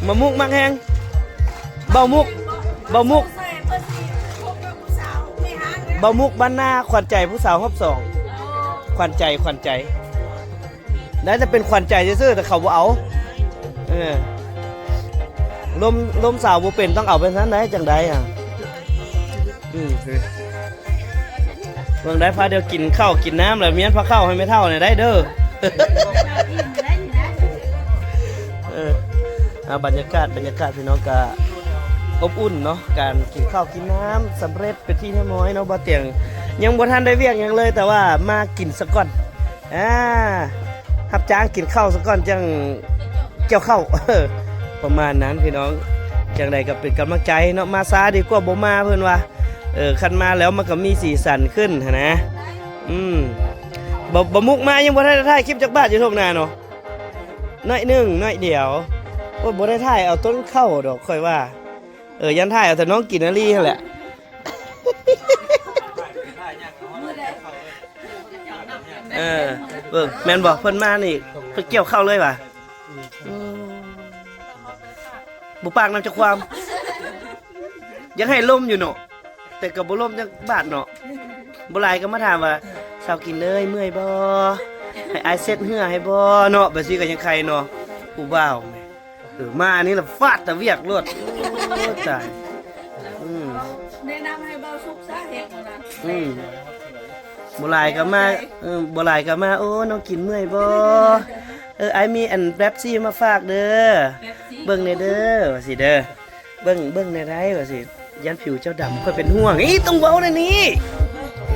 ບໍ່ມຸກມັກແຮງ. ເບົາມຸກ ເບົາມຸກ ເບົາມຸກບ້ານນາ ຂວັນໃຈຜູ້ສາວຮອບສອງ. ຂວັນໃຈ ຂວັນໃຈ. ໄດ້ແຕ່ເປັນຂວັນໃຈຊື່ໆ ແຕ່ເຂົາບໍ່ເອົາ. ເອີ ລົມ ລົມສາວບໍ່ເປັນ ຕ້ອງເອົາໄປຊັ້ນໄດ໋ ຈັ່ງໃດອະ. ອືມ ເບິ່ງໄດ້ພາດຽວກິນເຂົ້າກິນນ້ຳ ແລ້ວມ້ຽນພາເຂົ້າໃຫ້ແມ່ເຖົ້າແດ່ໄດ໋ເດີ. ເອີ ອ່າ ບັນຍາກາດ ບັນຍາກາດພີ່ນ້ອງກະອົບອຸ່ນເນາະ ການກິນເຂົ້າກິນນ້ຳສຳເລັດເປັນທີ່ຮຽບຮ້ອຍເນາະ. ບ່າວຕຽງຍັງບໍ່ທັນໄດ້ວຽກຫຍັງເລີຍ ແຕ່ວ່າມາກິນສາກ່ອນ. ອ່າ ຮັບຈ້າງກິນເຂົ້າສາກ່ອນຈັ່ງກ່ຽວເຂົ້າ ປະມານນັ້ນພີ່ນ້ອງ. ຈັ່ງໃດກໍເປັນກຳລັງໃຈເນາະ ມາຊ້າດີກວ່າບໍ່ມາເພິ່ນວ່າ. ເອີ ຄັນມາແລ້ວມັນກໍມີສີສັນຂຶ້ນຫັ້ນນະ. ອືມ ບໍ່ ບໍ່ມຸກມາຍັງບໍ່ທັນໄດ້ຖ່າຍຄລິບຈັກບາດຢູ່ທົ່ງນາເນາະ ໜ້ອຍໜຶ່ງ ໜ້ອຍດຽວ. ໂອ້ຍ ບໍ່ໄດ້ຖ່າຍເອົາຕົ້ນເຂົ້າດອກຂ້ອຍວ່າ. ເອີ ຢ້ານຖ່າຍເອົາແຕ່ນ້ອງກິນນາລີຫັ້ນແຫຼະ. ເອີ ເບິ່ງ ແມ່ນບໍ່ ເພິ່ນມານີ້ ເພິ່ນກ່ຽວເຂົ້າເລີຍຫວາ. ອືມ ບໍ່ປາກນຳຈັກຄວາມ. ຢາກໃຫ້ລົມຢູ່ເນາະ ແຕ່ກໍບໍ່ລົມຈັກບາດເນາະ. ບໍ່ຫຼາຍກໍມາຖາມວ່າ ສາວກິນເອີຍ ເມື່ອຍບໍ່ ໃຫ້ອ້າຍເຊັດເຫື່ອໃຫ້ບໍ່ເນາະ. ແບບຊີ້ກໍຍັງໄຄເນາະ ຜູ້ບ່າວ. ເອີ ມາອັນນີ້ລະຟາດແຕ່ວຽກໂລດ. ໂອ້ ຕາຍ. ອືມ ແນະນຳໃຫ້ເບົາສຸກຊະເຮັດນັ້ນນະ. ອືມ ບໍ່ຫຼາຍກໍມາ ເອີ ບໍ່ຫຼາຍກໍມາ ໂອ້ ນ້ອງກິນເມື່ອຍບໍ່ ໃ ເອີ ອ້າຍມີອັນເປັບຊີມາຝາກເດີ ເປັບຊີ ເບິ່ງແດ່ເດີ ວ່າຊີ້ເດີ ເບິ່ງ ເບິ່ງແດ່ໄດ໋ ວ່າຊີ້ ຢ້ານຜິວເຈົ້າດຳ ຂ້ອຍເປັນຫ່ວງ. ອີ ຕ້ອງເວົ້າແນວນີ້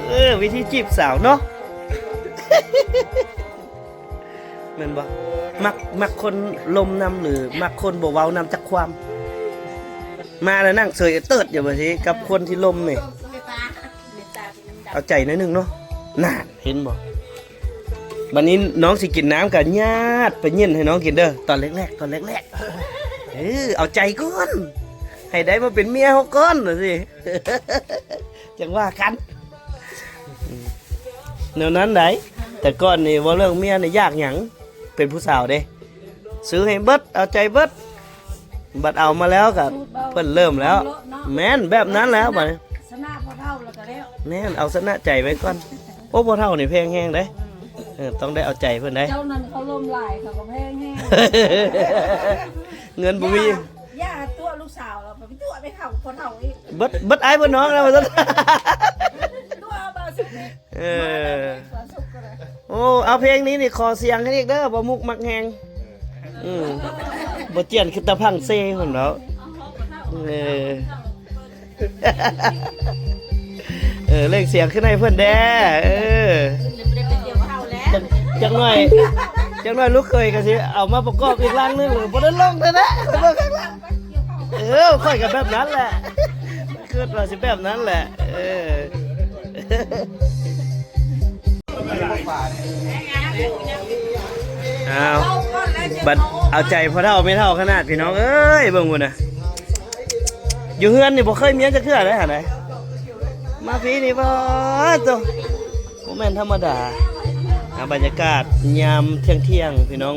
ເອີ ວິທີຈີບສາວເນາະ ແມ່ນບໍ່? ມັກ ມັກຄົນລົມນຳ ຫຼື ມັກຄົນບໍ່ເວົ້ານຳຈັກຄວາມ? ມາແລ້ວນັ່ງເສີຍເຕີດຢູ່ ວ່າຊີ້ ກັບຄົນທີ່ລົມນີ້ ເອົາໃຈໜ້ອຍໜຶ່ງເນາະ. ນັ້ນ ເຫັນບໍ່? ບັດນີ້ນ້ອງຊິກິນນ້ຳກໍຍາດໄປຍື່ນໃຫ້ນ້ອງກິນເດີ ຕອນແລກໆ ຕອນແລກໆ ເອີ ເອົາໃຈກ່ອນ ໃຫ້ໄດ້ມາເປັນເມຍເຮົາກ່ອນ ວ່າຊີ້ ຈັ່ງວ່າກັນ. ອືມ ແນວນັ້ນໃດ໋ ແຕ່ກ່ອນນີ້ເວົ້າເລື່ອງເມຍນີ້ຍາກຫຍັງ ເປັນຜູ້ສາວເດ້ ຊື້ໃຫ້ເບິດ ເອົາໃຈເບິດ ບັດເອົາມາແລ້ວກໍເພິ່ນເລີ່ມແລ້ວ ແມ່ນແບບນັ້ນແລ້ວບັດນີ້ ຊະນະພໍ່ເຖົ້າແລ້ວກໍແລ້ວ ແມ່ນ ເອົາຊະນະໃຈໄວ້ກ່ອນ. ໂອ້ ພໍ່ເຖົ້ານີ້ແພງແຮງເດ້ ອືມ ເອີ ຕ້ອງໄດ້ເອົາໃຈເພິ່ນເດ້ ເຈົ້ານັ້ນເຂົາລົມຫຼາຍ ເຂົາກໍແພງແຮງ ເງິນບໍ່ມີ ຢ່າ ຢ່າຕົວະລູກສາວ ແລ້ວໄປຕົວະແມ່ເຖົ້າພໍ່ເຖົ້າອີກ ເບິດ ເບິດອ້າຍເບິດນ້ອງແລ້ວວ່າຊັ້ນ ຕົວະບ່າວສຸກ ເອີ ໂອ້ ເອົາເພງນີ້ນີ້ຂໍສຽງໃຫ້ອີກເດີ ບ່າວມຸກມັກແຮງ ອືມ ບໍ່ຈຽນຄືຕາພັງເຊພຸ້ນດອກ ເອີ ເອີ ເລັ່ງສຽງຂຶ້ນໃຫ້ເພິ່ນແດ່ ເອີ ຈັກ ຈັກໜ້ອຍ ຈັກໜ້ອຍລູກເຂີຍກໍຊິເອົາມາປະກອບອີກຫຼັງໜຶ່ງ ບໍ່ໄດ້ລົງແທ້ໆ ເບິ່ງຂ້າງຫຼັງ ເອີ ຂ້ອຍກໍແບບນັ້ນແຫຼະ ຄິດວ່າຊິແບບນັ້ນແຫຼະ ເອີ ອ້າວ ບັດເອົາໃຈພໍ່ເຖົ້າແມ່ເຖົ້າຂະໜາດ ພີ່ນ້ອງເອີຍ ເບິ່ງພຸ້ນນະ ຢູ່ເຮືອນນີ້ບໍ່ເຄີຍມີຫຍັງຈັກເທື່ອເດ້ຫັ້ນໃດ ມາພີ້ນີ້ ປາດໂທ້ ບໍ່ແມ່ນທຳມະດາ ອ່າ ບັນຍາກາດຍາມທ່ຽງໆ ພີ່ນ້ອງ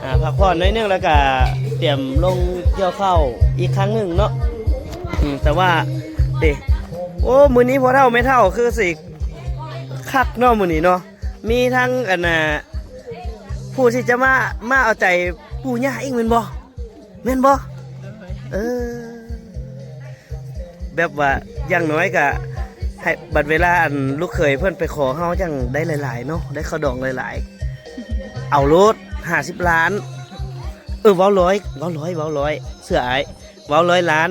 ອ່າ ພັກຜ່ອນໜ້ອຍໜຶ່ງ ແລ້ວກະຕຽມລົງກ່ຽວເຂົ້າອີກຄັ້ງໜຶ່ງເນາະ ອືມ ແຕ່ວ່າ ເດ ໂອ້ ມື້ນີ້ພໍ່ເຖົ້າແມ່ເຖົ້າຄືຊິຄັກເນາະ ມື້ນີ້ເນາະ ມີທັງ ອັນນ່າ ຜູ້ທີ່ຈະມາ ມາເອົາໃຈປູ່ຍ່າອີກແມ່ນບໍ່? ແມ່ນບໍ່? ເອີ ແບບວ່າຢ່າງໜ້ອຍກະໃຫ້ ບັດເວລາອັນລູກເຂີຍເພິ່ນໄປຂໍເຮົາຈັ່ງໄດ້ຫຼາຍໆເນາະ ໄດ້ເຂົ້າດອງຫຼາຍໆ ເອົາໂລດຫ້າສິບລ້ານ ເອີ ເວົ້າຮ້ອຍ ເວົ້າຮ້ອຍ ເວົ້າຮ້ອຍ ເຊື່ອອ້າຍ ເວົ້າຮ້ອຍລ້ານ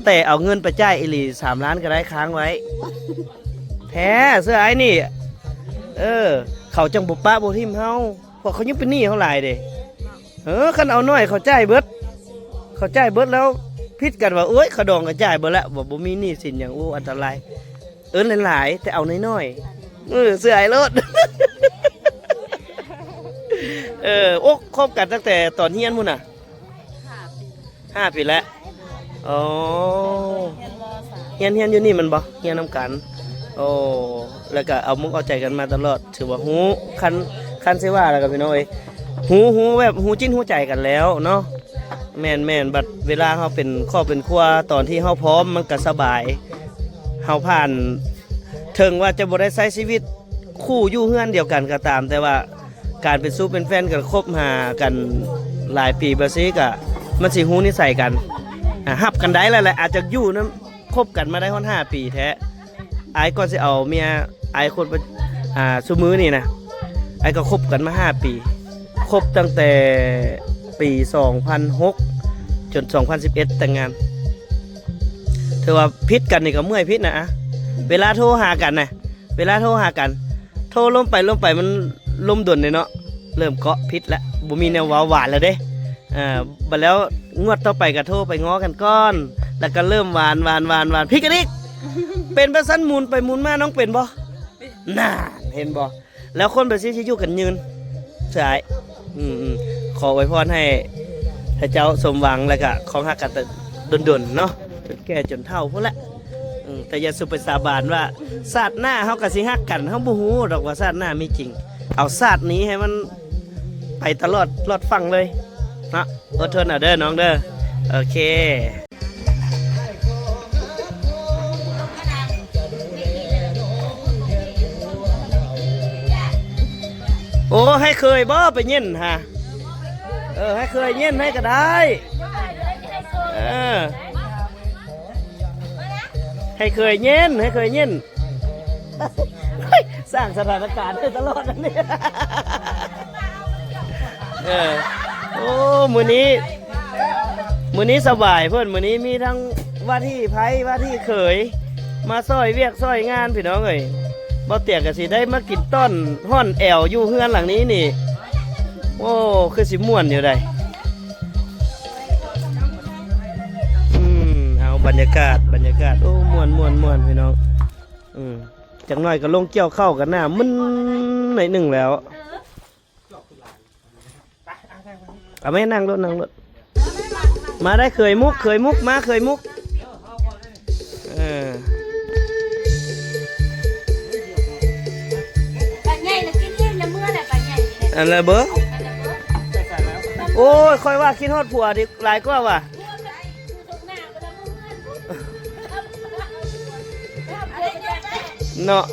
ແຕ່ເອົາເງິນໄປຈ່າຍອີ່ຫຼີສາມລ້ານກໍໄດ້ ຄ້າງໄວ້ ແທ້ ເຊື່ອອ້າຍນີ້ ເອີ ເຂົາຈັ່ງບໍ່ປະບໍ່ຖິ້ມເຮົາ ເພາະເຂົາຍັງເປັນໜີ້ເຮົາຫຼາຍເດ້. ເອີ ຄັນເອົາໜ້ອຍເຂົາຈ່າຍເບິດ ເຂົາຈ່າຍເບິດແລ້ວຜິດກັນວ່າ ໂອ້ຍ ຄ່າດອງກໍຈ່າຍເບິດແລ້ວ ວ່າບໍ່ມີໜີ້ສິນຫຍັງ ໂອ້ ອັນຕະລາຍ. ເອີ້ນຫຼາຍໆ ແຕ່ເອົາໜ້ອຍໆ ເອີ ເຊື່ອອ້າຍໂລດ. ເອີ ໂອ້ ຄົບກັນຕັ້ງແຕ່ຕອນຮຽນພຸ້ນນະ ຫ້າປີແລ້ວ. ອໍ ຮຽນ ຮຽນຢູ່ນີ້ແມ່ນບໍ່? ຮຽນນຳກັນ. ໂອ້ ແລ້ວກໍເອົາມຸກເອົາໃຈກັນມາຕະຫຼອດ ຖືວ່າຮູ້ ຄັນ ຄັນຊິວ່າແລ້ວກໍ ພີ່ນ້ອງເອີຍ ຮູ້ ຮູ້ແບບຮູ້ຈິດຮູ້ໃຈກັນແລ້ວເນາະ. ແມ່ນໆ ບັດເວລາເຮົາເປັນຄອບເປັນຄົວ ຕອນທີ່ເຮົາພ້ອມມັນກໍສະບາຍ. ເຮົາຜ່ານ ເຖິງວ່າຈະບໍ່ໄດ້ໃຊ້ຊີວິດຄູ່ຢູ່ເຮືອນດຽວກັນກໍຕາມ ແຕ່ວ່າ ການເປັນຊູ້ເປັນແຟນກັນ ຄົບຫາກັນຫຼາຍປີແບບຊີ້ກະ ມັນຊິຮູ້ນິໄສກັນ ອາ ຮັບກັນໄດ້ແລ້ວແຫຼະ. ອາດຈະຢູ່ນຳ ຄົບກັນມາໄດ້ຮອດຫ້າປີແທ້. ອ້າຍກ່ອນຊິເອົາເມຍ ອ້າຍຄົບ ອາ ຊຸມື້ນີ້ນະ ອ້າຍກໍຄົບກັນມາຫ້າປີ ຄົບຕັ້ງແຕ່ປີສອງພັນຫົກ ຈົນສອງພັນສິບເອັດແຕ່ງງານ. ຖືວ່າຜິດກັນນີ້ກໍເມື່ອຍຜິດນະ ອາ ເວລາໂທຫາກັນນະ ເວລາໂທຫາກັນ ໂທລົມໄປລົມໄປ ມັນລົມດົນເດ້ເນາະ ເລີ່ມເກາະຜິດແລ້ວ ບໍ່ມີແນວເວົ້າຫວານແລ້ວເດ້. ເອີ ບັດແລ້ວງວດຕໍ່ໄປກໍໂທໄປງໍ້ກັນກ່ອນ ແລ້ວກໍເລີ່ມຫວານ ຫວານ ຫວານ ຫວານ ຜິດກັນອີກ. ເປັນແບບຊັ້ນ ໝູນໄປໝູນມາ ນ້ອງເປັນບໍ່? ນານ ເຫັນບໍ່? ແລ້ວຄົນແບບຊີ້ຊິຢູ່ກັນຍືນ ເຊື່ອອ້າຍ. ອືມໆ ຂໍອວຍພອນໃຫ້ ໃຫ້ເຈົ້າສົມຫວັງ ແລ້ວກະຄອງຮັກກັນແຕ່ດົນໆເນາະ ຈົນແກ່ຈົນເຖົ້າພຸ້ນແຫຼະ. ອືມ ແຕ່ຢ່າສູ່ໄປສາບານວ່າ ຊາດໜ້າເຮົາກໍຊິຮັກກັນ ເຮົາບໍ່ຮູ້ດອກວ່າຊາດໜ້າມີຈິງ. ເອົາຊາດນີ້ໃຫ້ມັນໄປຕະຫຼອດລອດຝັ່ງເລີຍເນາະ. ອົດທົນເອົາເດີນ້ອງເດີ. ໂອເຄ. ໂອ້ ໃຫ້ເຄີຍບໍ່ໄປເຢັນຫາ? ເອີ ໃຫ້ເຄີຍເຢັນໃຫ້ກໍໄດ້. ເອີ ໃຫ້ເຄີຍເຢັນ ໃຫ້ເຄີຍເຢັນ. ສ້າງສະຖານະການໃຫ້ຕະຫຼອດອັນນີ້. ເອີ ໂອ້ ມື້ນີ້ ມື້ນີ້ສະບາຍເພິ່ນ ມື້ນີ້ມີທັງວ່າທີ່ໃພ້ ວ່າທີ່ເຂີຍ ມາຊ່ອຍວຽກຊ່ອຍງານ ພີ່ນ້ອງເອີຍ. ບໍ່ຕຽກກໍຊິໄດ້ມາກິນຕ້ອນຮ້ອນແອວຢູ່ເຮືອນຫຼັງນີ້ນີ້. ໂອ້ ຄືຊິມ່ວນຢູ່ໃດ. ອືມ ເອົາ ບັນຍາກາດ ບັນຍາກາດ ໂອ້ ມ່ວນໆໆ ພີ່ນ້ອງ. ອືມ ຈັກໜ້ອຍກໍລົງກ່ຽວເຂົ້າກັນ ໜ້າມຶນໜ້ອຍໜຶ່ງແລ້ວ. ເອົາແມ່ ນັ່ງໂລດ ນັ່ງໂລດ. ມາໄດ້ເຂີຍມຸກ ເຂີຍມຸກ ມາເຂີຍມຸກ. ເອີ ປາໃຫຍ່ນະກິນອີ່ມແລ້ວເມືອແຫຼະ ປາໃຫຍ່ນີ້ແຫຼະ ອັນລະເບີ. ອັນລະເບີ. ໂອ້ຍ ຂ້ອຍວ່າຄິດຮອດຜົວດີຫຼາຍກວ່າວ່າ. ເນາະ.